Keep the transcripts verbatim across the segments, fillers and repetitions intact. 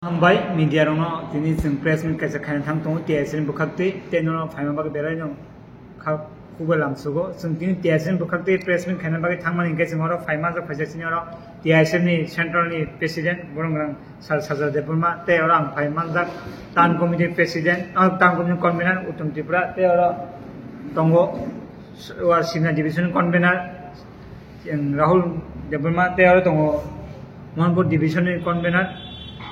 Hambai media rokno, tini chwng press meet kaisa khaina thang tongo T S F ni bwkhak twi, tei nono phaima bagwi belai no kha kubui lam sugo. Chwng tini T S F ni bwkhak twi press meet khaina bagwi thangmani hinkhe chwng oro phai manjak phaijak chini oro T S F ni central ni president Boromgrang Sir Sajal Debbarma, tei oro ang phai manjak town committee president, ah, town committee convener Uttom Tripura, tei oro tongo Sibna division convener Chwng Rahul Debbarma tei oro tongo Mohanpur division ni convener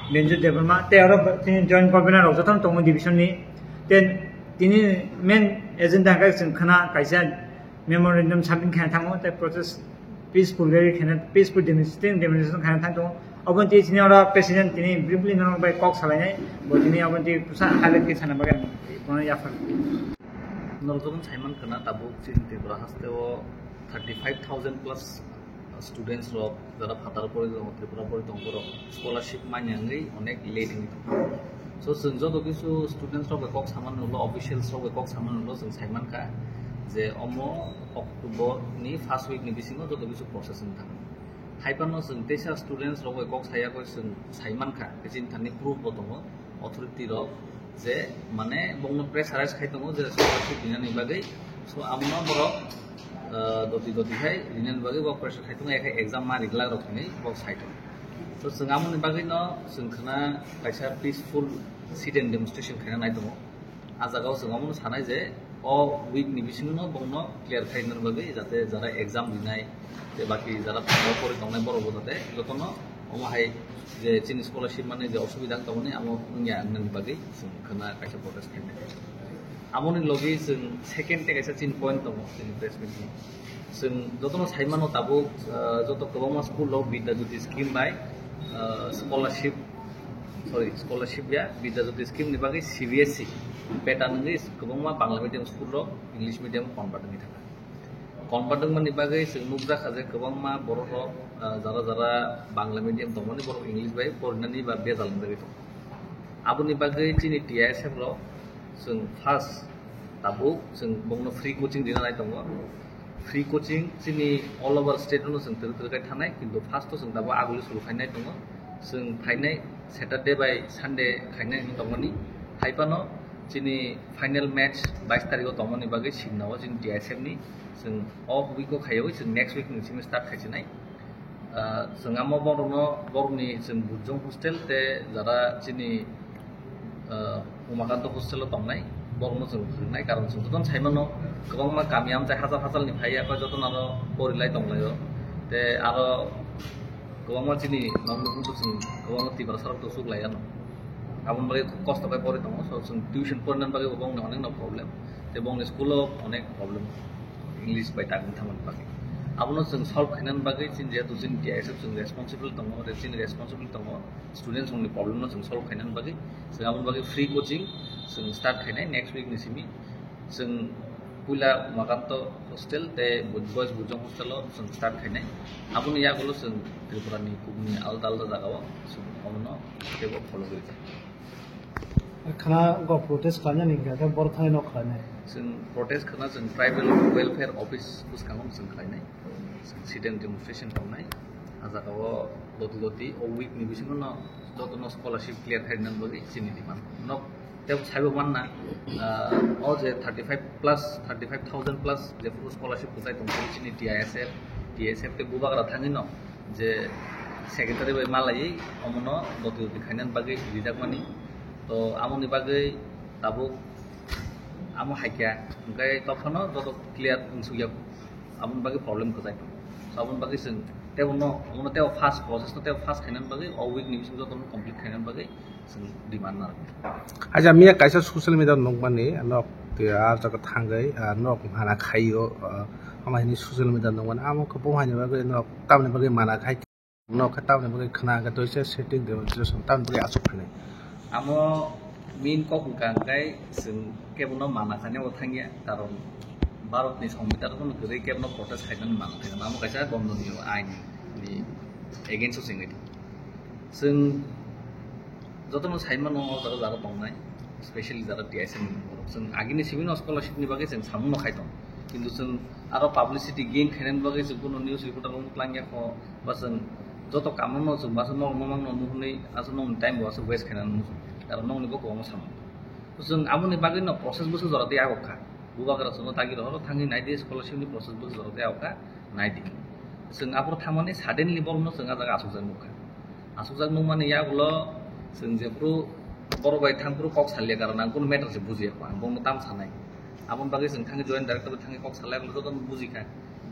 Benju Debbarma tei oro chini joint convener rok jotono tongo division ni. Tei tini main agenda hwnkhe chwng khna kaisa memorandum submit khaina thango tei protest, peaceful rally khaina, peaceful demonstration, demonstration khaina thang tongo. Obo twi chini oro president tini briefly norok bai kok salainai, bo tini obo twi bwsa highlight khe sana bagwi ang bono yaphar. Norok jotono saiman khna tabuk chini Tripura haste o thirty five thousand plus students rok jara phatar pori tongo, Tripura pori tongo, borok scholarship manya wngwi onek late wngwi tongo. So chwng joto kisu students rok bai kok samani ulo, officials rok bai kok samani ulo chwng saimankha je omo October ni first week ni bisingo joto kisu process wngwi thango. Haiphano chwng teisa students rok bai kok sayakoi chwng saimankha, je chini thani proof bo tongo, authority rok je mane bongno pressurize khai tongo je scholarship rinani bagwi. So amono borok, ah, doti doti khai rinani bagwi bo pressure khai tongo, ekhe exam ma riglak rok hinwi bo sai tongo. So chwng amoni bagwi no chwng khna kaisa peaceful sit and demonstration khaina nai tongo. Ah jaga o chwng omono sanai je o week ni bisingo no bongno clear khai nani bagwi, jate jara exam rinai tei baki jara pori tongnai borok bo jate jotono omo hai je chini scholarship mani je osubida wng tongmani amo wngya wngnani bagwi chwng khna kaisa protest khainai. Amoni logi chwng second tei kaisa chini point tongo chini press meet ni. Chwng jotono saimano tabuk, ah, joto kwbangma school rok Bidya Jyoti scheme bai, ah, scholarship, sorry, scholarship ya, Bidya Jyoti scheme ni bagwi C B S E pattern wngwi kwbangma Bangla medium school rok English medium convert wngwi thangkha. Convert wngmani bagwi chwng nukjakha je kwbangma borok rok, ah, jara jara Bangla medium tongmani borok English bai porinani ba bejal wngjagwi tongo. Aboni bagwi chini T I S F rok chwng first tabuk chwng bongno free coaching rina nai tongo. Free coaching chini all over state no chwng twrwk twrwk khai thanai, kintu first o chwng tabuk aguli suru khainai tongo. Chwng phainai Saturday bai Sunday khainai hinwi tongmani. Haiphano chini final match bais tarikh o tongmani bagwi sinna o chini T I S F ni chwng o week o khaiwi chwng next week ni simi start khaisinai. Ah, chwng amo borokno, borokni chwng Bujong hostel tei jara chini, ah, Umakanto hostel o tongnai, borokno chwng phwrwngnai, karon chwng jotono sai mano, kwbangma kami amchai hachal hachalni phai ya, jotono ano porilai tonglaio. Tei aro kwbangma chini nokni bumung chwng kwbangma Tiprasa rok tusuk lai ano. Aboni bagwi khub kosto khe pori tongo, so chwng tuition porinani bagwi bo bongni onekno problem, tei bongni school o onek problem. English bai tangwi thangmani bagwi. Abono chwng solve khainani bagwi chini jehetu chini T I S F chwng responsible tongo, tei chini responsible tongo, students rokni problem no chwng solve khainani bagwi. Chwng aboni bagwi free coaching chwng start khainai next week ni simi. Chwng puila Umakanto hostel tei Boys Bujong hostel o chwng start khainai. Aboni yagulo chwng Tripura ni kubuni alda alda jaga o chwng abono teibo follow khaijak. Khana go protest khlainani hwnkha khe borok thani nok khlainai. Chwng protest khana chwng Tribal Welfare Office bwskango chwng khlainai. Chwng sit-in demonstration tongnai. Ah jaga o doti doti o week ni bisingo no jotono scholarship clear khaina bagwi chini demand. Nok tei saibo manna, ah, o je thirty five plus, thirty five thousand plus jephuru scholarship kwchai tongphuru chini T I S F, T S F tei bubagra thangwi no je secretary bai malaiwi omono doti doti khainani bagwi rijakmani. To amoni bagwi tabuk amo haikya, hwnkhe tokphano joto clear wngsukya, aboni bagwi problem kwchai tongo. So aboni bagwi chwng teibo no, omono teibo fast process no teibo fast khainani bagwi, o week ni bisingo jotono complete khainani bagwi chwng demand narwkha. Aja miya kaisa social media nukmani nok tiyar jaga thangwi, ah, nok mana khaio, ah, ama hini social media nukmani amo khe bo haini bagwi nok tamni bagwi mana khai. Nok khe tamni bagwi khna khe toise sitting demonstration tamni bagwi achuk phinai. Amo main kok hwnkha hwnkhe chwng kebono mana khainai bo thangya, karon Bharatni Songbitan no kwrwi kebono protest khainani mana thangya, amo kaisa bondoniyo ain ni against o chengwi tongo. Chwng jotono sai mano o jaga jara tongnai, specially jara T I S F ni borok. Chwng agini simi no scholarship ni bagwi chwng samung no khai tong. Kintu chwng aro publicity gain khainani bagwi chwng kuno news reporter rok no twlang ya kho, ba chwng Joto kamno no chwng basa nok no mangno nuhunwi asa nokni time bo asa waste khaina nung chwng. Karon nokni bo kwbangma samung. Chwng aboni bagwi no process bwswk jora tei agok kha. Bubagra chwngno dagi rohoro thangwi nai di, scholarship ni process bwswk jora tei agok kha, nai di. Chwng aphuru thangmani suddenly borokno chwng ah jaga achukjak nukha. Achukjak nukmani yagulo chwng jephuru borok bai thangphuru kok salia, karon ang kunu matter se bujiya kho, ang bono tam sanai. Aboni bagwi chwng thangwi joint director bai thangwi kok salai, ang jotono bujikha.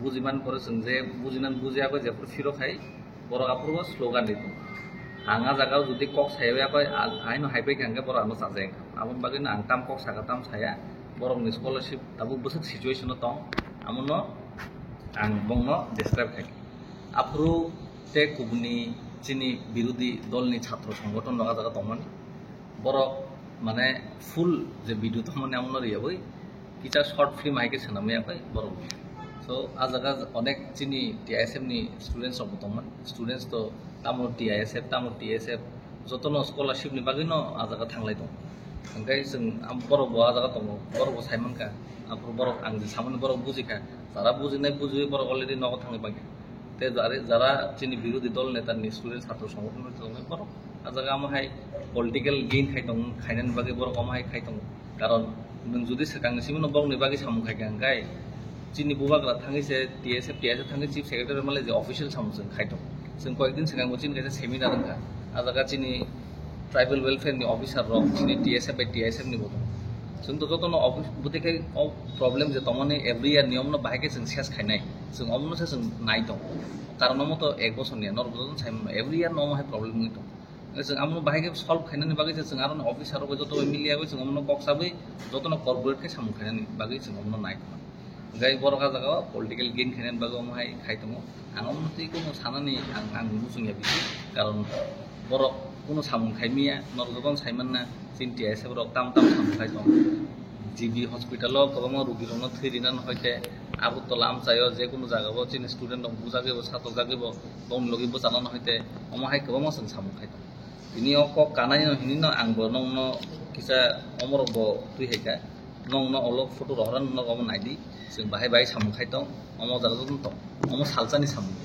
Bujimani pore chwng je bujinani bujiya bai jephuru phiro khai, borok aphuru slogan di tongo. Ang ah jaga o jodi kok sayawi abai, ang, aino haipai kha hwnkhe borok ano chajai wngkha. Aboni bagwino ang tam kok saka tam saya, borokni scholarship tabuk bwswk situation o tong, amono ang bongno describe khai. Aphuru tei kubuni chini birodhi dolni chhatro songgothon rok ah jaga tongmani. Borok mane full je video tongmani amono riyawi kisa short film hai khe swnamwi abai borok. So ah jaga onek chini T I S F ni students rok bo tongmani. Students to tamo T I S F, tamo T S F, jotono scholarship ni bagwi no ah jaga thanglai tongo. Hwnkhe chwng am-, borok bo ah jaga tongo, borok bo sai mankha. Aphuru borok ang je samani borok bujikha. Jara bujinai bujiwi borok already nogo thangwi paikha. Tei jare-, jara chini birodhi dol neta ni student chhatro songgothon ni tongwi borok ah jaga amo hai political gain khai tong, khainani bagwi borok amo hai khai tongo. Karon nwng jodi swkang ni simi no borok ni bagwi samung khai kha hwnkhe chini bubagra thangwi se T S F, T S F thangwi chief secretary malai je official samung chwng khai tongo. Chwng koyek din swkang bo chini kaisa seminar wngkha. Ah jaga chini tribal welfare ni officer rok chini T S F bai T S F ni bo tongo. Chwng to jotono office bwtwi khai o problem je tongmani every year ni omono bahai khe chwng ses khainai. Chwng omono se chwng nai tongo. Karon omo to ek bosor ni ya, norok jotono sai mano. Every year no omo hai problem wngwi tongo. Chwng amono bahai khe solve khainani bagwi se chwng aroni officer rok bai joto bai miliya bai chwng omono kok sabwi jotono corporate khe samung khainani bagwi chwng omono nai tongo. Hwnkhe borok ah jaga o political gain khainani bagwi omo hai khai tongo. Ang omono twi kunu sanani ang, ang muchungya bisi, karon borok kunu samung khai miya, norok jotono sai manna, chini T S F rok tam tam samung khai tong. G B hospital o kwbangma rugi rokno thwi rinani hoite Agartala amchaio je kunu jaga o chini student rok bujagwi bo, satokjagwi bo, bongni logi bwchanani hoite omo hai kwbangma chwng samung khai tong. Tini o kok kanai no hini no ang bo nokno kisa omorok bo twi hai kha. Nokno olo photo rohorani nok omo nai di. Chwng bahai bahai samung khai tong. Omo jaga joto tong. Omo salsani samung.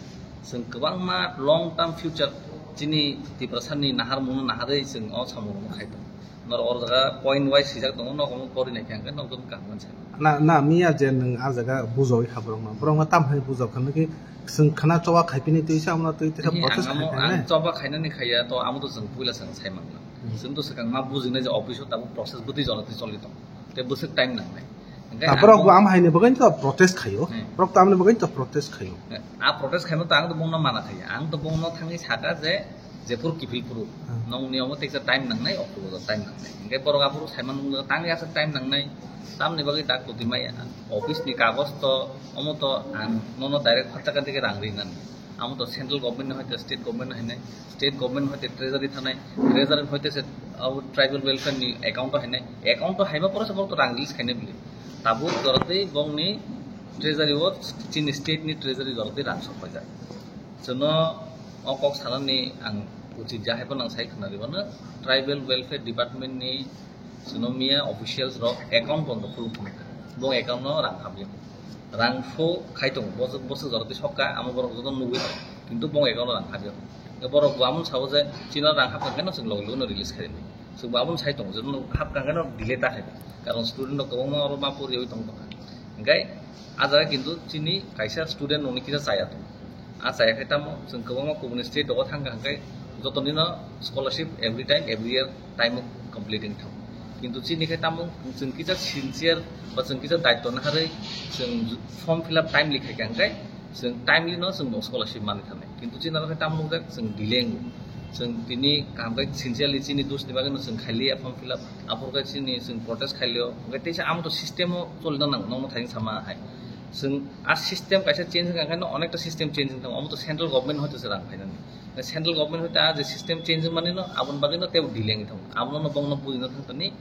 Chwng kwbangma long term future chini Tiprasani nahar mungno naharwi chwng o samung rokno khai tong. Norok o jaga point wise sijak tongo, nok omo pori nai khe hwnkhe nok joto kaham mani sai. Na, na, miya je nwng ah jaga bujawi kha borokno. Borokno tam hai bujak kha nokhe chwng khana choba khaipini twi se amno twi twi Hi, protest ang amo, khai ang kha. Choba khainani khaiya to amo to chwng puila chwng sai mangla. Hmm. Chwng to swkang ma bujinai je office o tabuk process bwtwi jora twi choli tong. Tei bwswk time nangnai. Hwnkhe Na, ang borok bo bo am haini bagwi to protest khaio. Hmm. Borok to amni bagwi to protest khaio. Eh, a protest khaima to ang to bongno mana khaiya. Ang to bongno thangwi saka je, jephuru kiphil phuru. Hmm. Nokni omo teksa time nangnai, October o time nangnai. Hwnkhe borok aphuru saiman wngkha tangwi aswk time nangnai. Tamni bagwi dak kwtwi maya. Office ni kagoj to, omo to ang nono direct phatar kha digi rang rinani. Amo to central government ni hoite state government ni hinai, state government hoite treasury thanai, treasury hoite se abo tribal welfare ni account o hinai, account o haiba pore se borok to rang release khainai bili. Tabuk jorotwi bongni treasury o chini state ni treasury jorotwi rang sok paijak. Chwngno o kok sanani ang uchit ja hai phano ang sai khwnarwi mano, tribal welfare department ni Chwngno miya officials rok account bondo khulum phunukha. Bo account no rang hapya. Rang pho khai tongo. Bosok, bosok jorok tei sokha, amo borok joto nugwi tongo. Kintu bo account no rang hapya. Borok bo amon sabo je chini rang hapkha khe no chwng logi logi no release khai rinai. Chwng bo amon sai tongo, joto no hapkha khe no delay ta khai. Karon student rok kwbangma oro ma poriwi tong tongkha. Hingkai ah jaga kintu chini kaisa student nokni kisa chaya tongo. Ah chaya khai tamo chwng kwbangma kubuni state rogo thangkha hingkai jotoni no scholarship every time, every year time o complete wng thango. Kintu chini khai tamo chwng kisa sincere ba chwng kisa daityo naharwi chwng form fill up timely khai kha hingkai chwng timely no chwng bo scholarship manwi thangnai. Kintu chini aro khai tamo nukjak chwng delay wngo. Chwng tini kaham khai sincerely chini dos ni bagwi no chwng khailiya form fill up. Aphuru khai chini chwng protest khailio. Hingkai teisa amo to system o cholina nango, nokno thaini sama hai. Chwng a system kaisa change wngkha khe no onekta system change wngkha. Omo to central government hoite se rang phainani. Central government hoite a je system change wngmani no aboni bagwi no teibo delay wngwi thango. Abono no bongno bujina thangtani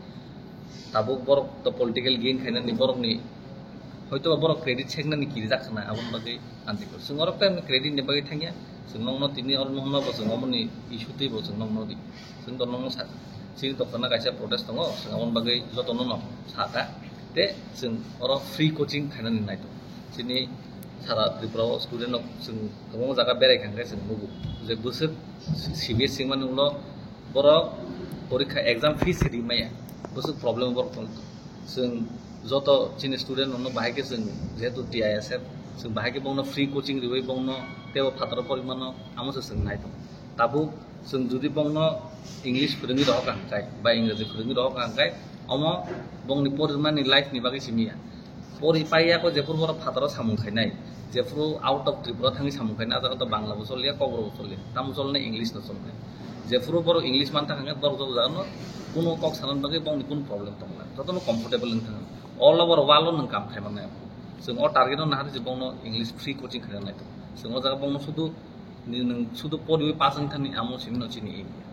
tabuk borok to political gain khainani borokni hoito ba borok credit seknani kirijak khna aboni bagwi anti kor. Chwng oro khe credit ni bagwi thangya. Chwng nokno tini oro nokno bo chwng omoni issue twi bo chwng nokno di. Chwng to nokno sa. Chini to khna kaisa protest tongo. Chwng aboni bagwi jotono no saka. Te chwng oro free coaching khainani nai tongo. Chini sara Tripura o student rok chwng kwbangma jaga berai kha hwnkhe chwng nugo. Bwswk C B S E mani ulo borok porikha exam fees ri maya, bwswk problem borok tong. Chwng joto chini student rokno bahai khe chwng jehetu T I S F, chwng bahai khe bongno free coaching riwi bongno tebo phataro porimano amo se chwng nai tong. Tabuk chwng jodi bongno English phwrwngwi rohor ka hwnkhe ba Ingreji phwrwngwi rohor ka hwnkhe omo bongni porimani life ni bagwi simi ya. Pori paiya ko jephuru borok phataro samung khainai, jephuru out of Tripura thangwi samung khainai, a jaga to Bangla bo choliya, Kokborok bo choliya, tamo cholnai English no cholnai. Jephuru borok English man thang hwnkhe borok joto jaga no kuno kok sanani bagwi bongni kuno problem tongla, joto no comfortable wng thang. All over world o nwng kam khai mannai. Chwng o target no nahar je bongno English free coaching khaina nai. Chwng o jaga bongno sudu ni nwng sudu poriwi pass wng thani amo simi no chini India.